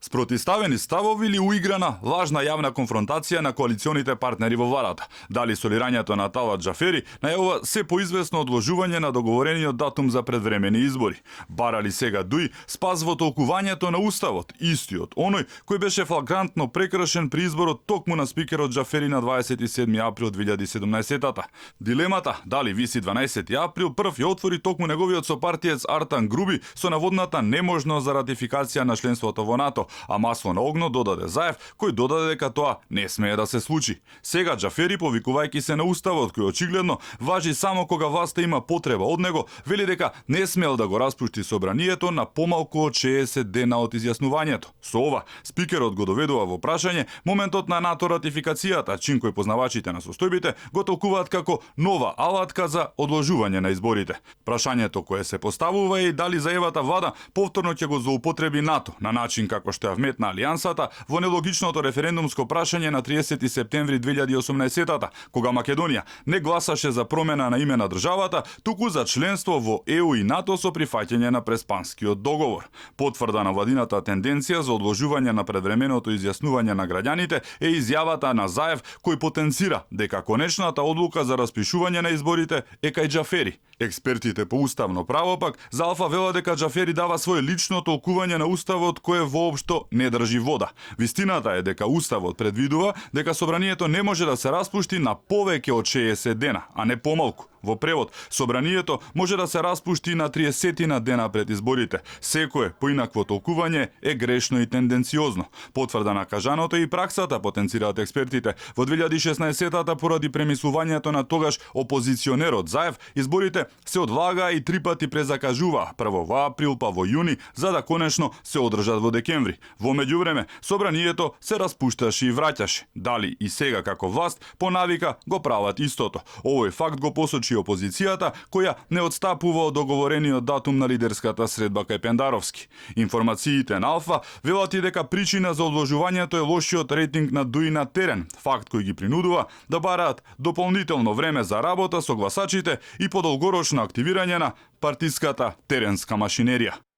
Спротивставени ставови или уиграна лажна јавна конфронтација на коалиционите партнери во владата? Дали солирањето на Талат Џафери најавува се поизвестно одложување на договорениот датум за предвремени избори? Бара ли сега Дуј спаз во толкувањето на Уставот, истиот, оној кој беше флагрантно прекршен при изборот токму на спикерот Џафери на 27 април 2017-та? Дилемата дали виси 12 април прв ја отвори токму неговиот сопартиец Артан Груби со наводната неможност за ратификација на членството во НАТО, а масло на огно додаде Заев, кој додаде дека тоа не смее да се случи. Сега Џафери, повикувајќи се на Уставот, кој очигледно важи само кога власта има потреба од него, вели дека не смел да го распушти собранието на помалку од 60 дена од изјаснувањето. Со ова, спикерот го доведува во прашање моментот на НАТО ратификацијата, чин кој познавачите на состојбите го толкуваат како нова алатка за одложување на изборите. Прашањето кое се поставува е дали заевата влада повторно ќе го злоупотреби НАТО на начин како што ја вметна Алијансата во нелогичното референдумско прашање на 30 септември 2018-та, кога Македонија не гласаше за промена на име на државата, туку за членство во ЕУ и НАТО со прифаќање на Преспанскиот договор. Потврда на владината тенденција за одложување на предвременото изјаснување на граѓаните е изјавата на Заев, кој потенцира дека конечната одлука за распишување на изборите е кај Џафери. Експертите по уставно право пак за Алфа велат дека Џафери дава свое лично толкување на Уставот кое воопшто не држи вода. Вистината е дека Уставот предвидува дека собранието не може да се распушти на повеќе од 60 дена, а не помалку. Во превод, собранието може да се распушти на 30 дена пред изборите. Секое поинакво толкување е грешно и тенденциозно. Потврда на кажаното и праксата, потенцираат експертите. Во 2016-та поради премислувањето на тогаш опозиционерот Заев, изборите се одлагаа и 3 пати презакажуваа, прво во април па во јуни, за да конечно се одржат во декември. Во меѓувреме, собранието се распушташе и враќаше. Дали и сега како власт по навика го прават истото. Овој факт го посочи опозицијата, која не отстапува од договорениот датум на лидерската средба кај Пендаровски. Информациите на Алфа велат и дека причина за одложувањето е лошиот рейтинг на Дуј на терен, факт кој ги принудува да бараат дополнително време за работа со гласачите и подолгорочно активирање на партиската теренска машинерија.